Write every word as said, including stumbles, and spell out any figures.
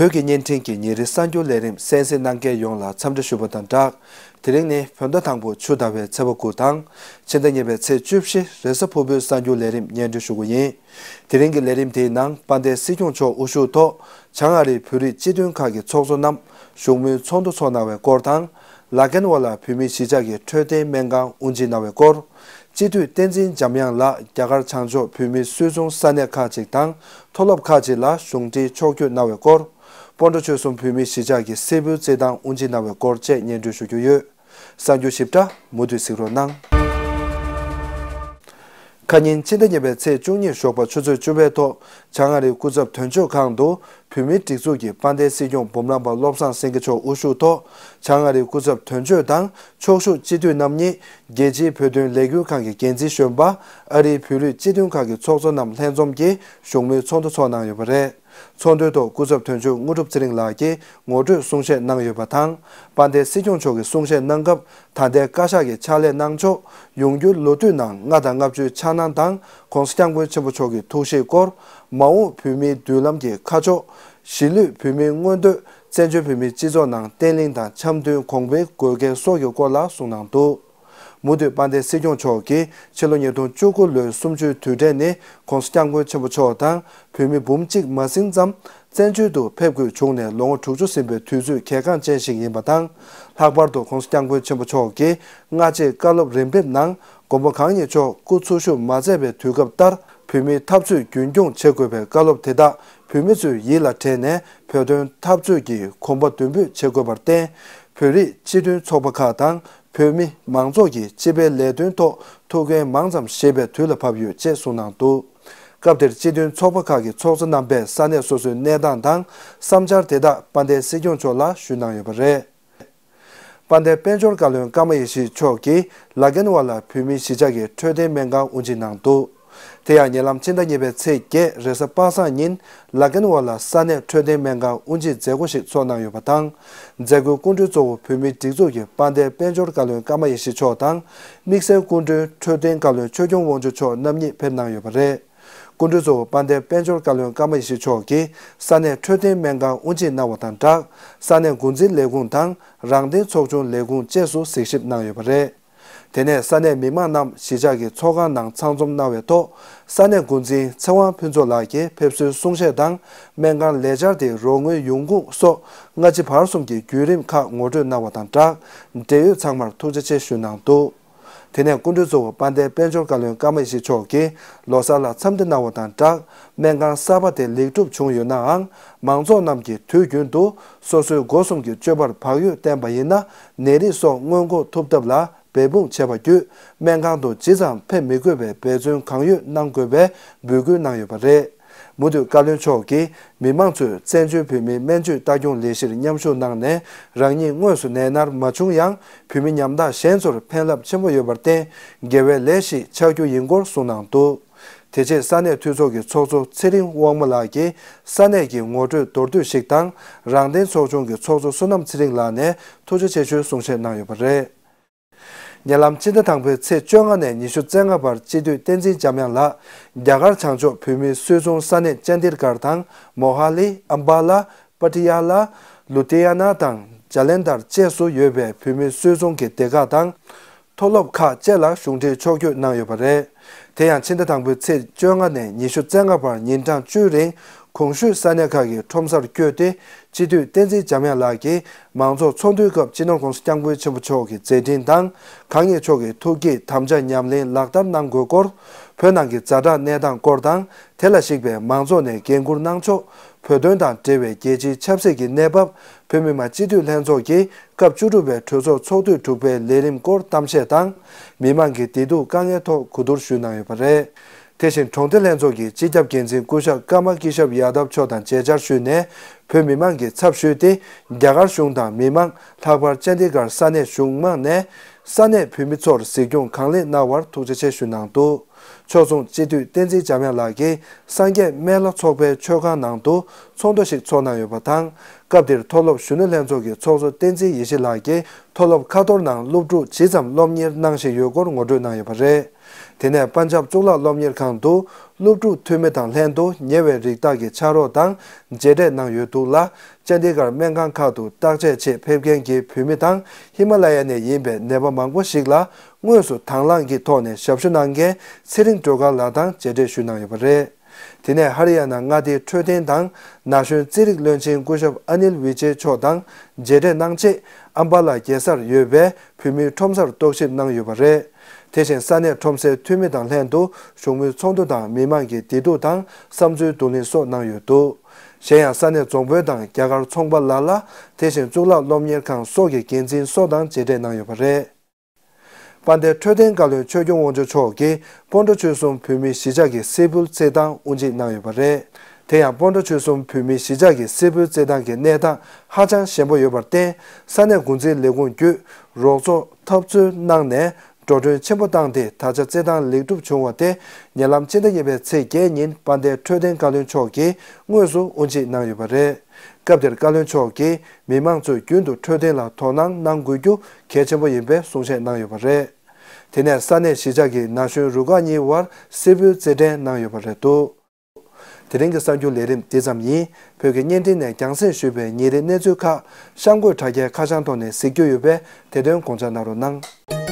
བོད་ཀྱི་བརྙན་འཕྲིན་གྱི་ཉིན་རེའི་གསར་འགྱུར་ལས་རིམ་གསན་གཟིགས་གནང་མཁན་ཡོངས་ལ་འཚམས་འདྲི་ཞུ་བ་དང་སྦྲགས། དེ་རིང་ནི་བོད་ཟླ་དང་པོ་ཆུ་ཟླ་བའི་ཚེས་པ་དགུ་དང་། ཕྱི་ཟླ་གཉིས་པའི་ཚེས་བཅུ་བཞི་རེས་གཟའ་ཕུར་བུའི་གསར་འགྱུར་ལས་རིམ་སྙན་སྒྲོན་ཞུ་གི་ཡིན། དེ་རིང་གི་ལས་རིམ་དེའི་ནང་དཔལ་ལྡན་སྲིད་སྐྱོང་མཆོག་དབུ་བཞུགས་ཐོག་བྱང་ཨ་རིའི་བོད་རིགས་སྤྱི་མཐུན་ཁག་གི་ཚོགས་གཙོ་རྣམས་བཞུགས་མོལ་ཚོགས་འདུ་ཚོགས་གནང་བའི་སྐོར་དང་། ལ་གན་ཝ་ལ་བོད་མིའི་གཞིས་ཆགས་ཀྱི་འཕྲོད་བསྟེན་སྨན་ཁང་དབུ་འབྱེད་གནང་བའི་སྐོར། སྤྱི་འཐུས་བསྟན་འཛིན་འཇམ་དབྱངས་ལགས་རྒྱ་གར་བྱང་ཕྱོགས་བོད་མིའི་སུད་ཚོང་ས་གནས་ཁག་ཅིག་དང་མཐོ་སློབ་ཁག་ཅིག་ལ་གཞུང་འབྲེལ་ཕྱོགས་བསྐྱོད་གནང་བའི་སྐོར། སྤོན་ཊ་ཆོལ་གསུམ་བོད་མིའི་གཞིས་ཆགས་ཀྱི་སིལ་བུའི་རྩེད་ཐང་དབུ་འབྱེད་གནང་བའི་སྐོར་བཅས་སྙན་སྒྲོན་ཞུ་རྒྱུ་ཡོད། གསར་འགྱུར་ཞིབ་ཕྲ་མུ་མཐུད་གཟིགས་རོགས་གནང་། ཁ་ཉིན་ཕྱི་ཟླ་གཉིས་པའི་ཚེས་བཅུ་གཉིས་ཞོགས་པ་ཆུ་ཚོད་བཅུ་པའི་ཐོག་བྱང་ཨ་རིའི་སྐུ་ཚབ་དོན་གཅོད་ཁང་དུ་བོད་མིའི་སྒྲིག་འཛུགས་ཀྱི་དཔལ་ལྡན་སྲིད་སྐྱོང་འབུམ་རམས་པ་བློ་བཟང་སེང་གེ་མཆོག་དབུ་བཞུགས་ཐོག་བྱང་ཨ་རིའི་སྐུ་ཚབ་དོན་གཅོད་དང་ཕྱོགས་བཞུགས་སྤྱི་འཐུས་རྣམ་གཉིས། རྒྱལ་སྤྱིའི་བོད་དོན་ལས་འགུལ་ཁང་གི་འགན་འཛིན་གཞོན་པ། ཨ་རིའི་བོད་རིགས་སྤྱི་མཐུན་ཁང་གི་ཚོགས་གཙོ་རྣམས་ལྷན་འཛོམས་ཀྱིས་བཞུགས་མོལ་ཚོགས་འདུ་ཚོགས་གནང་ཡོད་པ་རེད། ཚོགས་འདུའི་ཐོག་སྐུ་ཚབ་དོན་གཅོད་དངོས་གྲུབ་ཚེ་རིང་ལགས་ཀྱིས་ངོ་སྤྲོད་གསུང་བཤད་གནང་ཡོད་པ་དང་། དཔལ་ལྡན་སྲིད་སྐྱོང་མཆོག་གིས་གསུང་བཤད་གནང་སྐབས། ད་ལྟའི་བཀའ་ཤག་གི་ཕྱག་ལས་གནང་ཕྱོགས། ཡོང་རྒྱུའི་ལོ་དུས་ནང་ལྔ་དང་ལྔ་བཅུའི་འཆར་སྣང་དང་། ྋགོང་ས་ྋསྐྱབས་མགོན་ཆེན་པོ་མཆོག་གི་ཐུགས་བཞེད་སྐོར། མ་འོངས་བོད་མིའི་མདུན་ལམ་གྱི་ཁ་ཕྱོགས། གཞིས་ལུས་བོད་མིའི་མངོན་འདོད། བཙན་བྱོལ་བོད་མིའི་སྤྱི་ཚོགས་ནང་བརྟན་ལྷིང་དང་འཆམ་མཐུན་གོང་འཕེལ་དགོས་གལ་སོགས་ཀྱི་སྐོར་ལ་གསུངས་གནང་འདུག་མུ་མཐུད་དཔལ་ལྡན་སྲིད་སྐྱོང་མཆོག་གིས་ཕྱི་ལོ་ཉིས་སྟོང་བཅུ་དགུ་ལོའི་གསུམ་བཅུའི་དུས་དྲན་ནི་ྋགོང་ས་ྋསྐྱབས་མགོན་ཆེན་པོ་མཆོག་དང་བོད་མི་འབུམ་གཅིག་མ་ཟིན་ཙམ་བཙན་བྱོལ་དུ་ཕེབས་དགོས་བྱུང་ནས་ལོ་ངོ་དྲུག་ཅུ་ཟིན་པའི་དུས་ཚོད་གལ་འགངས་ཅན་ཞིག་ཡིན་པ་དང་། ལྷག་པར་དུ་ྋགོང་ས་ྋསྐྱབས་མགོན་ཆེན་པོ་མཆོག་གིས་སྔ་རྗེས་བཀའ་སློབ་རིམ་ཕེབས་ནང་མགོན་པོ་གང་ཉིད་མཆོག་སྐུ་འཚོ་བཞུགས་མ་མཛད་པའི་དུས་སྐབས་ལྟར་བོད་མིའི་འཐབ་རྩོད་རྒྱུན་སྐྱོང་བྱེད་དགོས་པའི་བཀའ་སློབ་དེ་དག་བོད་མི་ཚོའི་ཡིད་ལ་དྲན་ནས་བོད་དོན་འཐབ་རྩོད་ཀྱི་གོམ་པ་མདུན་སྤོས་བྱེད་དགོས་པར་བརྟེན། བོད་རིགས་སྤྱི་མཐུན་ཚོགས་པ་ཁག་དང་། བོད་མི་མང་ཚོགས་ཀྱིས་སྤྱི་པའི་ལས་དོན་ཐོག་ཐུགས་འགན་མང་ཙམ་བཞེས་པའི་དུས་ལ་བབ་ཡོད་ཅེས་གསུངས་གནང་འདུག་སྐབས་དེར་སྤྱི་མཐུན་ཚོགས་པ་ཁག་གི་ཚོགས་གཙོ་རྣམ་པས་ས་གནས་སོ་སོའི་གནས་སྟངས་དང་བསམ་འཆར་དེ་དག་དཔལ་ལྡན་སྲིད་སྐྱོང་མཆོག་ལ་ཞུས་གནང་ཡོད་པ་རེད། དཔལ་ལྡན་དཔལ་འབྱོར་བཀའ་བློན་ཀརྨ་ཡེ་ཤེས་མཆོག་གིས་ལ་གན་ཝ་ལ་བོད་མིའི་གཞིས་ཆགས་ཀྱི་འཕྲོད་བསྟེན་སྨན་ཁང་དབུ་འབྱེད་གནང་འདུག་དེ་ཡང་ཉེ་ལམ་ཕྱི་ཟླ་གཉིས་པའི་ཚེས་བརྒྱད་རེས་གཟའ་པ་སངས་ཉིན་ལ་གན་ཝ་ལ་ས་གནས་འཕྲོད་བསྟེན་སྨན་ཁང་དབུ་འབྱེད་མཛད་སྒོ་ཞིག་ཚོགས་གནང་ཡོད་པ་དང་། མཛད་སྒོའི་སྐུ་མགྲོན་གཙོ་བོ་བོད་མིའི་སྒྲིག་འཛུགས་ཀྱི་དཔལ་ལྡན་དཔལ་འབྱོར་བཀའ་བློན་ཀརྨ་ཡེ་ཤེས་མཆོག་དང་། དམིགས་བསལ་སྐུ་མགྲོན་འཕྲོད་བསྟེན་བཀའ་བློན་ཆོས་སྐྱོང་དབང་ཕྱུག་མཆོག་རྣམ་གཉིས་ཕེབས་གནང་ཡོད་པ་རེད། སྐུ་མགྲོན་གཙོ་བོ་དཔལ་ལྡན་དཔལ་འབྱོར་བཀའ་བློན་ཀརྨ་ཡེ་ཤེས་མཆོག་གིས་ས་གནས་འཕྲོད་བསྟེན་སྨན་ཁང་དབུ་འབྱེད་གནང་བ་དང་སྦྲགས། ས་གནས་འགོ་འཛིན་ལས་ཁུངས་དང་རང་བདེན་ཚོགས་ཆུང་ལས་ཁུངས་བཅས་སུ་གཟིགས་ཞིབ་གནང་ཡོད་པ་རེད། དེ་ནས་ས་གནས་མི་མང་རྣམས་གཞིས་ཆགས་ཀྱི་ཚོགས་ཁང་ནང་ཚང་འཛོམས་གནང་བའི་ཐོག་ས་གནས་འགོ་འཛིན་ཚེ་དབང་ཕུན་ཚོགས་ལགས་ཀྱིས་ཕེབས་བསུའི་གསུང་བཤད་དང་། སྨན་ཁང་ལས་འཆར་དེ་རོགས་དངུལ་ཡོང་ཁུངས་སོགས་སྔ་ཕྱི་བར་གསུམ་གྱི་བརྒྱུད་རིམ་ཁག་ངོ་སྤྲོད་གནང་བ་དང་སྦྲགས། འབྲེལ་ཡོད་ཚང་མར་ཐུགས་རྗེ་ཆེ་ཞུས་གནང་འདུག་དེ་ནས་སྐུ་མགྲོན་གཙོ་བོ་དཔལ་ལྡན་དཔལ་འབྱོར་བཀའ་བློན་ཀརྨ་ཡེ་ཤེས་མཆོག་གིས་ལོ་གསར་ལ་འཚམས་འདྲི་གནང་བ་དང་སྦྲགས། སྨན་ཁང་གསར་པ་དེ་ལེགས་གྲུབ་བྱུང་ཡོད་ནའང་། མང་ཚོགས་རྣམས་ཀྱིས་དུས་རྒྱུན་དུ་སོ་སོའི་སྒོ་གསུམ་གྱི་སྤྱོད་པར་བག་ཡོད་བསྟེན་པ་ཡིན་ན། ནད་རིགས་སོགས་སྔོན་འགོག་ཐུབ་ཐབས་ལ་འབད་འབུངས་བྱས་པ་བརྒྱུད། སྨན་ཁང་དུ་ཇི་ཙམ་ཕེབས་མི་དགོས་པའི་འབད་བརྩོན་གང་ཡོད་གནང་དགོས་པའི་འབོད་སྐུལ་གནང་ཡོད་པ་རེད། མུ་མཐུད་བཀའ་བློན་མཆོག་གིས་མི་མང་ཚོས་བཙན་བྱོལ་བོད་མིའི་སྨན་བཅོས་ལྟ་སྐྱོང་ལས་གཞིར་མཉམ་ཞུགས་གནང་ནས། རང་ཉིད་དངོས་སུ་ནད་མནར་མ་བྱུང་ཡང་། བོད་མི་ཉམ་ཐག་གཞན་ཚོར་ཕན་རླབས་ཆེན་པོ་ཡོད་པར་བརྟེན། དགེ་བའི་ལས་ཤིག་ཆགས་རྒྱུ་ཡིན་སྐོར་གསུངས་གནང་འདུག་དེ་རྗེས་ས་གནས་འཐུས་ཚོགས་ཀྱི་ཚོགས་གཙོ་ཚེ་རིང་དབང་མོ་ལགས་ཀྱིས་ས་གནས་ཀྱི་ངོ་སྤྲོད་མདོར་བསྡུས་ཤིག་དང་། རང་བདེན་ཚོགས་ཆུང་གི་ཚོགས་གཙོ་བསོད་ནམས་ཚེ་རིང་ལགས་ནས་ཐུགས་རྗེ་ཆེ་ཞུའི་གསུང་བཤད་གནང་ཡོད་པ་རེད། ཉེ་ལམ་ཕྱི་ཟླ་དང་པོའི་ཚེས་བཅོ་ལྔ་ནས་ཉི་ཤུ་རྩ་ལྔ་བར་སྤྱི་འཐུས་བསྟན་འཛིན་འཇམ་དབྱངས་ལགས་རྒྱ་གར་བྱང་ཕྱོགས་བོད་མིའི་སུད་ཚོང་ས་གནས་ཅན་དིར་གར་དང་མོ་ཧ་ལི། ཨམ་བྷ་ལ། པ་ཏི་ཡ་ལ། ལུ་དྷི་ཡ་ན་དང་ཇ་ལན་དར་བཅས་སུ་ཡོད་པའི་བོད་མིའི་སུད་ཚོང་གི་སྡེ་ཁག་དང་། མཐོ་སློབ་ཁག་བཅས་ལ་གཞུང་འབྲེལ་ཕྱོགས་བསྐྱོད་གནང་ཡོད་པ་རེད། དེ་ཡང་ཕྱི་ཟླ་དང་པོའི་ཚེས་བཅོ་ལྔ་ནས་ཉི་ཤུ་རྩ་ལྔ་བར་ཉིན་གྲངས་བཅུའི་རིང་གོང་ཞུས་ས་གནས་ཁག་གི་ཁྲོམ་སར་བསྐྱོད་དེ། སྤྱི་འཐུས་བསྟན་འཛིན་འཇམ་དབྱངས་ལགས་ཀྱིས་མང་ཚོགས་ཚོགས་འདུའི་སྐབས་སྤྱི་ནོར་༸གོང་ས་༸སྐྱབས་མགོན་ཆེན་པོ་མཆོག་གི་མཛད་འཕྲིན་དང་། གང་ཉིད་མཆོག་གི་ཐུགས་བསྐྱེད་དམ་བཅའ་ཉམས་ལེན་ལག་བསྟར་གནང་དགོས་སྐོར། བོད་ནང་གི་ཛ་དྲག་གནས་སྟངས་སྐོར་དང་། དེ་ལ་གཞིགས་པའི་མང་ཚོགས་ནས་འགན་འཁུར་གནང་ཕྱོགས། བོད་དོན་དང་འབྲེལ་བའི་རྒྱལ་སྤྱིའི་ཆབ་སྲིད་ཀྱི་གནས་བབ། བོད་མི་མང་སྤྱི་འཐུས་ལྷན་ཚོགས་ཀྱི་སྐབས་བཅུ་དྲུག་པའི་གྲོས་ཚོགས་ཚོགས་དུས་དྲུག་པའི་ལས་རིམ་སྐོར་གཏམ་བཤད་དང་། མི་མང་གི་བདེ་སྡུག་དཀའ་ངལ་ཐོག་གོ་བསྡུར་ཞུས་གནང་ཡོད་པ་རེད། དེ་བཞིན་གྲོང་སྡེ་ལྷན་ཚོགས་ཀྱི་སྤྱི་ཁྱབ་འགན་འཛིན་སྐུ་ཞབས་ཀརྨ་སྐྱིད་ཞབས་ཡ་དབ་མཆོག་དང་མཇལ་བཅར་ཞུས་ནས། བོད་མི་མང་གི་ཚབ་ཞུས་ཏེ། རྒྱ་གར་གཞུང་དང་མི་མང་། ལྷག་པར་ཅན་དི་གར་ས་གནས་གཞུང་མང་ནས། ས་གནས་བོད་མི་ཚོར་གཟིགས་སྐྱོང་གང་ལེགས་གནང་བར་ཐུགས་རྗེ་ཆེ་ཞུས་གནང་འདུག་ཕྱོགས་མཚུངས་སྤྱི་འཐུས་བསྟན་འཛིན་འཇམ་དབྱངས་ལགས་ཀྱིས་སངས་རྒྱས་སྨན་བླ་ཚོགས་པའི་མཆོད་ཁང་ནང་དུ་ཚོགས་འདུ་ཞིག་ཚོགས་གནང་ཡོད་པ་དང་། སྐབས་དེར་མཐོ་སློབ་གཞོན་ནུ་ལྷན་ཚོགས་ཀྱི་ཚོགས་གཙོ་བསྟན་འཛིན་ཡེ་ཤེས་ལགས་ཀྱིས་མཐོ་སློབ་ཁ་ཐོར་ནང་སློབ་ཕྲུག་ཇི་ཙམ་སློབ་གཉེར་གནང་བཞིན་ཡོད་སྐོར་ངོ་སྤྲོད་གནང་ཡོད་པ་རེད། དེ་ནས་པན་ཇབ་གཙུག་ལག་སློབ་གཉེར་ཁང་དུ་སློབ་ཕྲུག་འཐུས་མི་དང་ལྷན་དུ་ཉེ་བའི་རིགས་བདག་གི་ཕྱག་རོགས་དང་མཇལ་འཕྲད་གནང་ཡོད་འདུག་ལ། ཅན་དི་གར་སྨན་ཁང་ཁག་ཏུ་བརྟག་དཔྱད་ཆེད་ཕེབས་མཁན་གྱི་བོད་མི་དང་ཧི་མ་ལ་ཡ་ནས་ཡིན་པའི་ནད་པ་མང་པོ་ཞིག་ལ་དངོས་སུ་དང་བླངས་ཀྱི་ཐོག་ནས་ཞབས་ཞུ་གནང་མཁན་ཚེ་རིང་སྒྲོལ་དཀར་ལགས་དང་མཇལ་འཕྲད་ཞུས་གནང་ཡོད་པ་རེད། དེ་ནས་ཧ་རི་ཡ་ན་མངའ་སྡེའི་འཕྲོད་བསྟེན་དང་ན་གཞོན་རྩེད་རིགས་བློན་ཆེན་སྐུ་ཞབས་ཨ་ནིལ་ཝི་ཅེ་མཆོག་དང་མཇལ་འཕྲད་གནང་རྗེས། ཨམ་བ་ལ་རྒྱལ་སར་ཡོད་པའི་བོད་མིའི་ཁྲོམ་སར་རྟོག་ཞིབ་གནང་ཡོད་པ་རེད། དེ་བཞིན་ས་གནས་ཁྲོམ་སའི་འཐུས་མི་དང་ལྷན་དུ་བཞུགས་མོལ་ཚོགས་འདུ་དང་མི་མང་གི་བདེ་སྡུག་དང་བསམ་ཚུལ་བསྡུ་ལེན་སོགས་གནང་ཡོད་འདུག་གཞན་ཡང་ས་གནས་རྫོང་དཔོན་དང་རྒྱ་གར་ཚོང་པ་ལ་ལ། དེ་བཞིན་གཙུག་ལག་སློབ་གཉེར་ཁང་སོགས་ཀྱི་འགན་འཛིན་སོགས་དང་མཇལ་འཕྲད་གནང་ཡོད་པ་རེད། དཔལ་ལྡན་འཕྲོད་བསྟེན་བཀའ་བློན་ཆོས་སྐྱོང་དབང་ཕྱུག་མཆོག་གིས་སྤོན་ཊ་ཆོལ་གསུམ་བོད་མིའི་གཞིས་ཆགས་ཀྱི་སིལ་བུའི་རྩེད་ཐང་དབུ་འབྱེད་གནང་ཡོད་པ་རེད། དེ་ཡང་སྤོན་ཊ་ཆོལ་གསུམ་བོད་མིའི་གཞིས་ཆགས་ཀྱི་སིལ་བུའི་རྩེད་ཐང་གི་གནས་སྟངས་ཧ་ཅང་ཞན་པོ་ཡོད་པར་བརྟེན། ས་གནས་འགོ་འཛིན་ལས་ཁུངས་བརྒྱུད་རོགས་ཚོགས་འཐབ་རྩོད་གནང་ནས་འགྲོ་གྲོན་ཆེན་པོ་བཏང་སྟེ། ད་ཆ་རྩེད་ཐང་ལེགས་གྲུབ་བྱུང་བ་དེ་ཉེ་ལམ་སྤྱི་ཟླ་གཉིས་པའི་ཚེས་བརྒྱད་ཉིན་དཔལ་ལྡན་འཕྲོད་བསྟེན་བཀའ་བློན་མཆོག་གིས་དངོས་སུ་དབུ་འབྱེད་གནང་ཡོད་པ་རེད། སྐབས་དེར་བཀའ་བློན་མཆོག་གིས་མི་མང་ཚོས་རྒྱུན་དུ་འཕྲོད་བསྟེན་ལ་དོ་སྣང་གནང་དགོས་རྒྱུ་གལ་ཆེན་པོ་ཡིན་པའི་གསུང་བཤད་གནང་ཡོད་པ་རེད། དེ་ནས་ས་གནས་གཞིས་ཆགས་ཀྱི་ན་གཞོན་རུ་ཁག་གཉིས་བར་སིལ་བུའི་རྩེད་འགྲན་གནང་ཡོད་པ་རེད་འདུག་དེ་རིང་གི་གསར་འགྱུར་ལས་རིམ་འདི་ཙམ་ཡིན། བོད་ཀྱི་བརྙན་འཕྲིན་ནས་རྒྱང་སྲིང་ཞུས་པའི་ཉིན་རེའི་གནས་ཚུལ་ཁག་གཤམ་འཁོད་དྲ་རྒྱའི་ཁ་བྱང་ཐོག་ནས་གཟིགས་རྒྱུ་ཡོད་པས། དེ་དོན་དགོངས་འཇགས་གནང་རོགས་གནང་།